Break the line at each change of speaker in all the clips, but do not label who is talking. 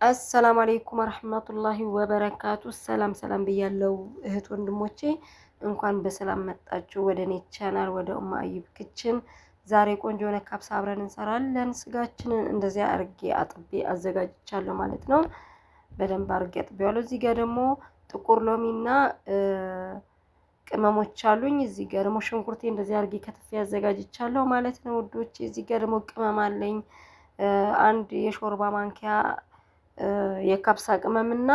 السلام عليكم ورحمة الله وبركاته። ሰላም ሰላም ብያለው እህት ወንድሞቼ፣ እንኳን በሰላም መጣችሁ ወደ እኔ ቻናል ወደ ኡማ አዩብ Kitchen። ዛሬ ቆንጆ የሆነ ካብሳ አብረን እንሰራለን። ስጋችንን እንደዚያ አርጌ አጥቤ አዘጋጅቻለሁ ማለት ነው። በደንብ አርጌ አጥቤዋለሁ። እዚህ ጋር ደግሞ ጥቁር ሎሚና ቅመሞች አሉኝ። እዚህ ጋር ደግሞ ሽንኩርቴ እንደዚህ አርጌ ከትፌ አዘጋጅቻለሁ ማለት ነው ውዶቼ። እዚህ ጋር ደግሞ ቅመም አለኝ፣ አንድ የሾርባ ማንኪያ የካብሳ ቅመምና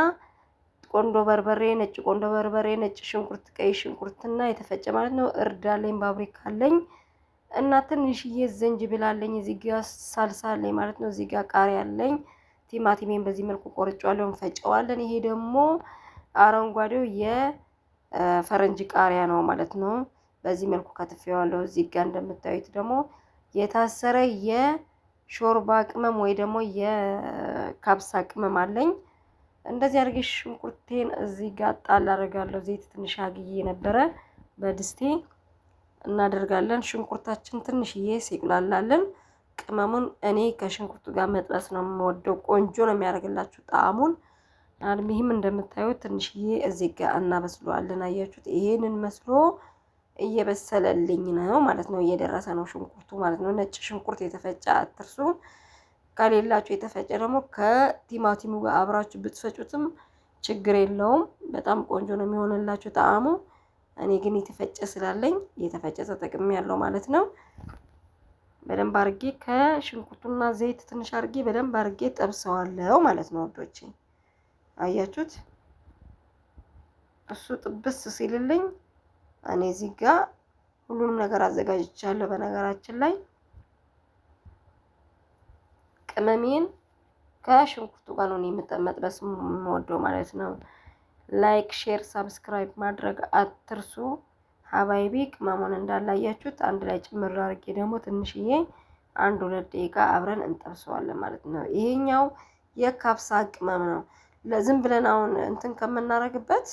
ቆንዶ በርበሬ፣ ነጭ ቆንዶ በርበሬ፣ ነጭ ሽንኩርት፣ ቀይ ሽንኩርትና የተፈጨ ማለት ነው። እርድ አለኝ፣ ባብሪካ አለኝ እና ትንሽዬ ዝንጅብል አለኝ። እዚህ ጋር ሳልሳ አለኝ ማለት ነው። እዚህ ጋር ቃሪያ አለኝ። ቲማቲሜን በዚህ መልኩ ቆርጬዋለሁ፣ እንፈጨዋለን። ይሄ ደግሞ አረንጓዴው የፈረንጅ ቃሪያ ነው ማለት ነው። በዚህ መልኩ ከትፌዋለሁ። እዚህ ጋር እንደምታዩት ደግሞ የታሰረ የሾርባ ቅመም ወይ ደግሞ የካብሳ ቅመም አለኝ። እንደዚህ አድርጌ ሽንኩርቴን እዚህ ጋር ጣል አደርጋለሁ። ዘይት ትንሽ አግዬ ነበረ በድስቴ እናደርጋለን። ሽንኩርታችን ትንሽዬ ሲቁላላለን ቅመሙን እኔ ከሽንኩርቱ ጋር መጥበስ ነው የምወደው። ቆንጆ ነው የሚያደርግላችሁ ጣዕሙን። ይህም እንደምታዩት ትንሽዬ እዚህ ጋር እናበስለዋለን። አያችሁት? ይሄንን መስሎ እየበሰለልኝ ነው ማለት ነው። እየደረሰ ነው ሽንኩርቱ ማለት ነው። ነጭ ሽንኩርት የተፈጨ አትርሱ። ከሌላችሁ የተፈጨ ደግሞ ከቲማቲሙ ጋር አብራችሁ ብትፈጩትም ችግር የለውም። በጣም ቆንጆ ነው የሚሆንላችሁ ጣዕሙ። እኔ ግን የተፈጨ ስላለኝ የተፈጨ ተጠቅሜ ያለው ማለት ነው። በደንብ አርጌ ከሽንኩርቱና ዘይት ትንሽ አርጌ በደንብ አርጌ ጠብሰዋለሁ ማለት ነው ወዶቼ። አያችሁት? እሱ ጥብስ ሲልልኝ እኔ እዚህ ጋር ሁሉንም ነገር አዘጋጅቻለሁ። በነገራችን ላይ ቅመሜን ከሽንኩርቱ ጋር ነው መጥበስ የምወደው ማለት ነው። Like፣ share፣ subscribe ማድረግ አትርሱ حبايبي። ቅመሙን እንዳላያችሁት አንድ ላይ ጭምር አድርጌ ደግሞ ትንሽዬ አንድ ሁለት ደቂቃ አብረን እንጠብሰዋለን ማለት ነው። ይሄኛው የካብሳ ቅመም ነው። ዝም ብለን አሁን እንትን ከምናደርግበት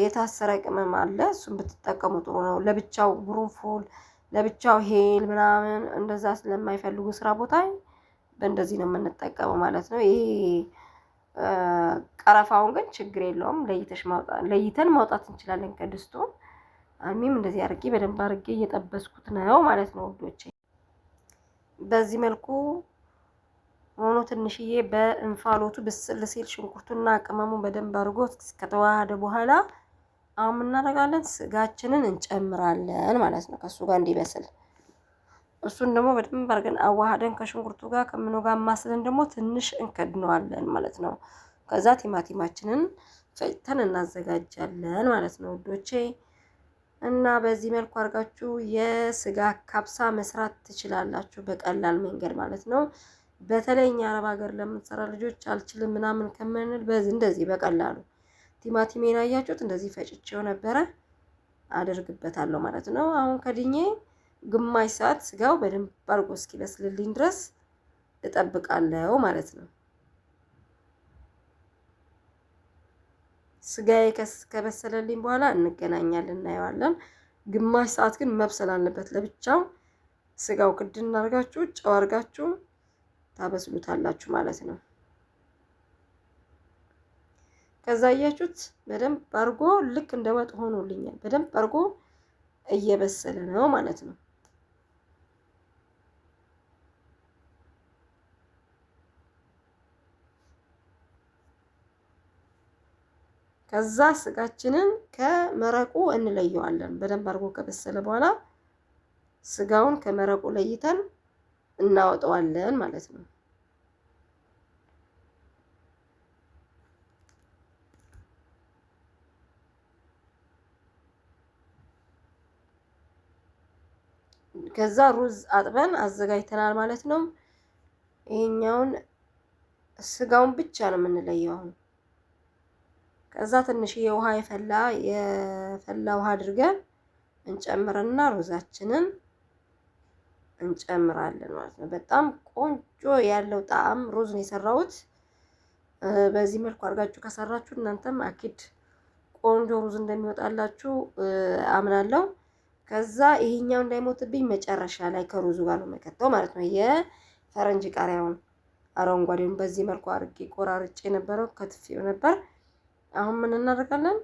የታሰረ ቅመም አለ። እሱን ብትጠቀሙ ጥሩ ነው። ለብቻው ጉሩንፉል፣ ለብቻው هيل ምናምን እንደዛ ስለማይፈልጉ ስራ ቦታ በእንደዚህ ነው የምንጠቀመው ማለት ነው። ይሄ ቀረፋውን ግን ችግር የለውም፣ ለይተን ማውጣት እንችላለን ከድስቱ። አሚም እንደዚህ አድርጌ በደንብ አድርጌ እየጠበስኩት ነው ማለት ነው ውዶቼ። በዚህ መልኩ ሆኖ ትንሽዬ በእንፋሎቱ ብስል ሲል ሽንኩርቱና ቅመሙ በደንብ አድርጎ ከተዋሃደ በኋላ አሁን እናደርጋለን ስጋችንን እንጨምራለን ማለት ነው፣ ከእሱ ጋር እንዲበስል። እሱን ደግሞ በደንብ አድርገን አዋሃደን ከሽንኩርቱ ጋር ከምኑ ጋር ማስለን ደግሞ ትንሽ እንከድነዋለን ማለት ነው። ከዛ ቲማቲማችንን ፈጭተን እናዘጋጃለን ማለት ነው ውዶቼ። እና በዚህ መልኩ አድርጋችሁ የስጋ ካብሳ መስራት ትችላላችሁ በቀላል መንገድ ማለት ነው። በተለይ እኛ አረብ ሀገር ለምንሰራ ልጆች አልችልም ምናምን ከምንል በዚህ እንደዚህ በቀላሉ ቲማቲሜን አያችሁት፣ እንደዚህ ፈጭቼው ነበረ አደርግበታለሁ ማለት ነው። አሁን ከድኜ ግማሽ ሰዓት ስጋው በደንብ አድርጎ እስኪበስልልኝ ድረስ እጠብቃለሁ ማለት ነው። ስጋዬ ከበሰለልኝ በኋላ እንገናኛለን፣ እናየዋለን። ግማሽ ሰዓት ግን መብሰል አለበት ለብቻው። ስጋው ክድን አድርጋችሁ ጨው አድርጋችሁ ታበስሉታላችሁ ማለት ነው። ከዛ አያችሁት በደንብ አድርጎ ልክ እንደ ወጥ ሆኖልኛል። በደንብ አድርጎ እየበሰለ ነው ማለት ነው። ከዛ ስጋችንን ከመረቁ እንለየዋለን። በደንብ አድርጎ ከበሰለ በኋላ ስጋውን ከመረቁ ለይተን እናወጣዋለን ማለት ነው። ከዛ ሩዝ አጥበን አዘጋጅተናል ማለት ነው። ይሄኛውን ስጋውን ብቻ ነው የምንለየው አሁን። ከዛ ትንሽዬ ውሃ የፈላ የፈላ ውሃ አድርገን እንጨምርና ሩዛችንን እንጨምራለን ማለት ነው። በጣም ቆንጆ ያለው ጣዕም ሩዝ ነው የሰራሁት። በዚህ መልኩ አድርጋችሁ ከሰራችሁ እናንተም أكيد ቆንጆ ሩዝ እንደሚወጣላችሁ አምናለሁ። ከዛ ይሄኛው እንዳይሞትብኝ መጨረሻ ላይ ከሩዙ ጋር ነው መከተው ማለት ነው የፈረንጅ ቃሪያውን። አረንጓዴውን በዚህ መልኩ አድርጌ ቆራርጬ የነበረው ከትፌው ነበር። አሁን ምን እናደርጋለን?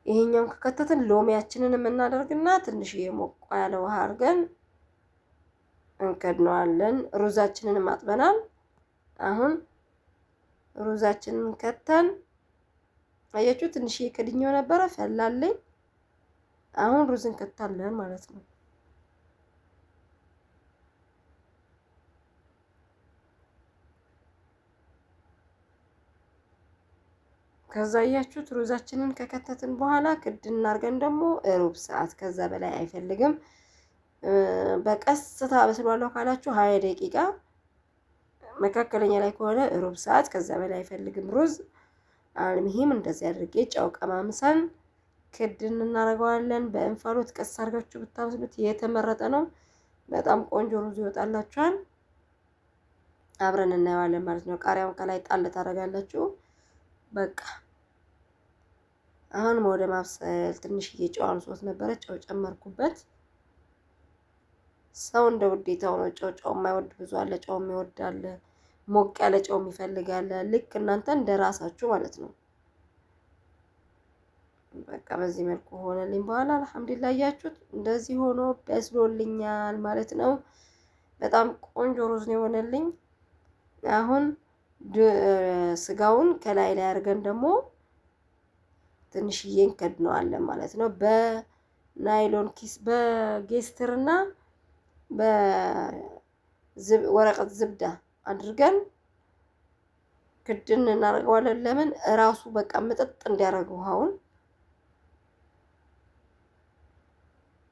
ይሄኛውን ከከተትን ሎሚያችንን የምናደርግና ትንሽ ሞቅ ያለ ውሃ አድርገን እንከድነዋለን። ሩዛችንን አጥበናል። አሁን ሩዛችንን ከተን አያችሁ፣ ትንሽ ከድኜው ነበረ ፈላልኝ። አሁን ሩዝ እንከታለን ማለት ነው። ከዛ አያችሁት ሩዛችንን ከከተትን በኋላ ክድን አድርገን ደግሞ ሩብ ሰዓት ከዛ በላይ አይፈልግም። በቀስታ በስሏለሁ ካላችሁ 20 ደቂቃ፣ መካከለኛ ላይ ከሆነ ሩብ ሰዓት፣ ከዛ በላይ አይፈልግም ሩዝ። المهم እንደዚህ አድርጌ ጨው ቀማምሰን ክድን እናደርገዋለን። በእንፋሎት ቀስ አድርጋችሁ ብታበስሉት የተመረጠ ነው። በጣም ቆንጆ ሩዝ ይወጣላችኋል። አብረን እናየዋለን ማለት ነው። ቃሪያውን ከላይ ጣል ታደርጋላችሁ። በቃ አሁን ወደ ማብሰል ትንሽዬ ጨው አንሶት ነበረ፣ ጨው ጨመርኩበት። ሰው እንደ ውዴታው ነው። ጨው ጨው የማይወድ ብዙ አለ፣ ጨው የሚወድ አለ፣ ሞቅ ያለ ጨው የሚፈልግ አለ። ልክ እናንተ እንደ ራሳችሁ ማለት ነው። በቃ በዚህ መልኩ ሆነልኝ። በኋላ الحمد لله እያችሁት እንደዚህ ሆኖ በስሎልኛል ማለት ነው። በጣም ቆንጆ ሩዝ ነው የሆነልኝ። አሁን ስጋውን ከላይ ላይ አድርገን ደግሞ ትንሽዬ እንከድነዋለን ማለት ነው። በናይሎን ኪስ በጌስትርና በወረቀት زبدة አድርገን ክድን እናደርገዋለን። ለምን እራሱ በቃ ምጥጥ እንዲያደርግ ውሃውን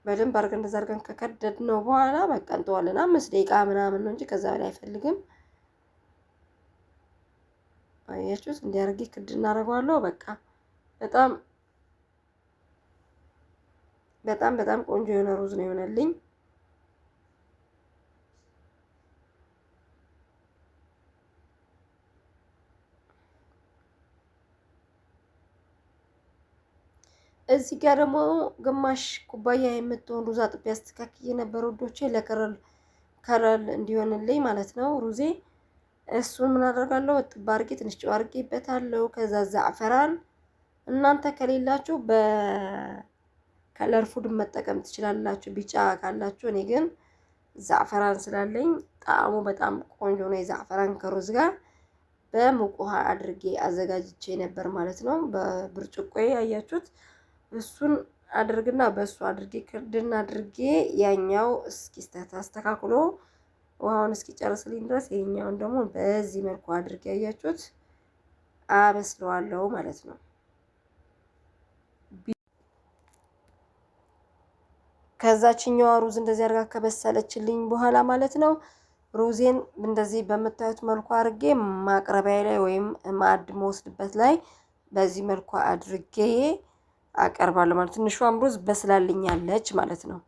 በደንብ አድርገን እንደዛ አድርገን ከከደድነው በኋላ በቃ እንተዋለን። 5 ደቂቃ ምናምን ነው እንጂ ከዛ በላይ አይፈልግም። አያችሁት? እንዲያርጌ ክድ እናደርገዋለሁ። በቃ በጣም በጣም በጣም ቆንጆ የሆነ ሩዝ ነው የሆነልኝ። እዚህ ጋር ደግሞ ግማሽ ኩባያ የምትሆን ሩዝ አጥቤ አስተካክዬ ነበር ውዶቼ፣ ለ color color እንዲሆንልኝ ማለት ነው ሩዜ። እሱን ምን አደርጋለሁ? እጥብ አድርጌ ትንሽ ጨው አድርጌበታለሁ። ከዛ زعفران እናንተ ከሌላችሁ በ color food መጠቀም ትችላላችሁ፣ ቢጫ ካላችሁ። እኔ ግን زعفران ስላለኝ ጣዕሙ በጣም ቆንጆ ነው። የ زعفران ከሩዝ ጋር በሙቅ ውሃ አድርጌ አዘጋጅቼ ነበር ማለት ነው። በብርጭቆዬ ያያችሁት እሱን አድርግና በእሱ አድርጌ ክድን አድርጌ ያኛው እስኪ አስተካክሎ ውሃውን እስኪጨርስልኝ ድረስ ይሄኛውን ደግሞ በዚህ መልኩ አድርጌ ያያችሁት አበስለዋለሁ ማለት ነው። ከዛችኛዋ ሩዝ እንደዚህ አድርጋ ከበሰለችልኝ በኋላ ማለት ነው ሩዜን እንደዚህ በምታዩት መልኩ አድርጌ ማቅረቢያ ላይ ወይም ማዕድ መወስድበት ላይ በዚህ መልኩ አድርጌ አቀርባለሁ ማለት ትንሿም ሩዝ በስላልኛለች ማለት ነው።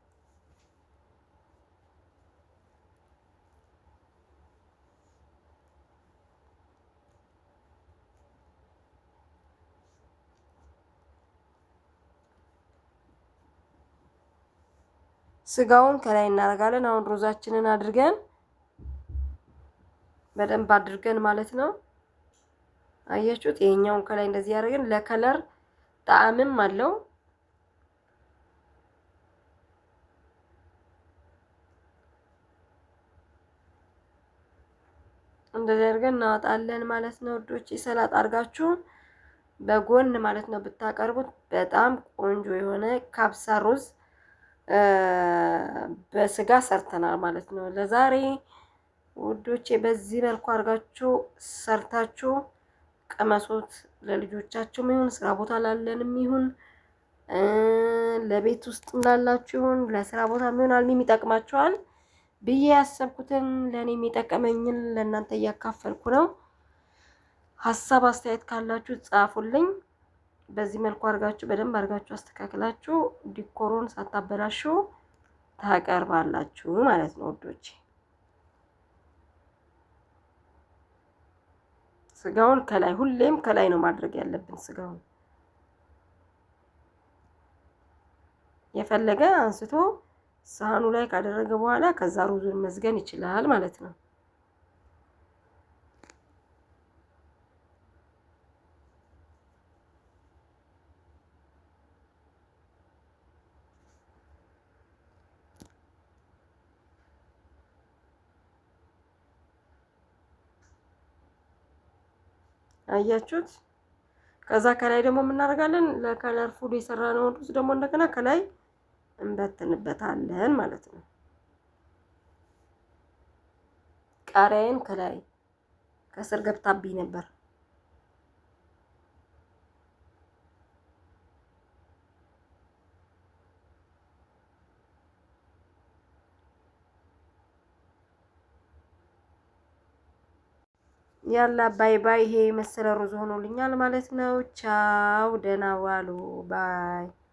ስጋውን ከላይ እናደርጋለን። አሁን ሩዛችንን አድርገን በደንብ አድርገን ማለት ነው። አያችሁት? ይሄኛውን ከላይ እንደዚህ ያደርገን ለ color ጣዕምም አለው። እንደዚህ አድርገን እናወጣለን ማለት ነው ውዶች። ሰላጣ አድርጋችሁ በጎን ማለት ነው ብታቀርቡት በጣም ቆንጆ የሆነ ካብሳ ሩዝ በስጋ ሰርተናል ማለት ነው ለዛሬ ውዶቼ። በዚህ መልኩ አድርጋችሁ ሰርታችሁ ቅመሱት። ለልጆቻችሁም ይሁን ስራ ቦታ ላለንም ይሁን ለቤት ውስጥ ላላችሁ ይሁን ለስራ ቦታ ይሁን አልሚም ይጠቅማችኋል ብዬ ያሰብኩትን ለእኔ የሚጠቀመኝን ለእናንተ እያካፈልኩ ነው። ሀሳብ አስተያየት ካላችሁ ጻፉልኝ። በዚህ መልኩ አድርጋችሁ በደንብ አድርጋችሁ አስተካክላችሁ decor ኡን ሳታበላሹ ታቀርባላችሁ ማለት ነው ውዶቼ። ስጋውን ከላይ ሁሌም ከላይ ነው ማድረግ ያለብን። ስጋውን የፈለገ አንስቶ ሳህኑ ላይ ካደረገ በኋላ ከዛ ሩዙን መዝገን ይችላል ማለት ነው። አያችሁት? ከዛ ከላይ ደግሞ የምናደርጋለን ለ colorful የሰራነውን ሩዝ ደግሞ እንደገና ከላይ እንበትንበታለን ማለት ነው። ቃሪያዬን ከላይ ከስር ገብታብኝ ነበር። يلا bye bye። ይሄ የመሰለ ሩዝ ሆኖልኛል ማለት ነው። ቻው፣ ደህና ዋሉ። Bye።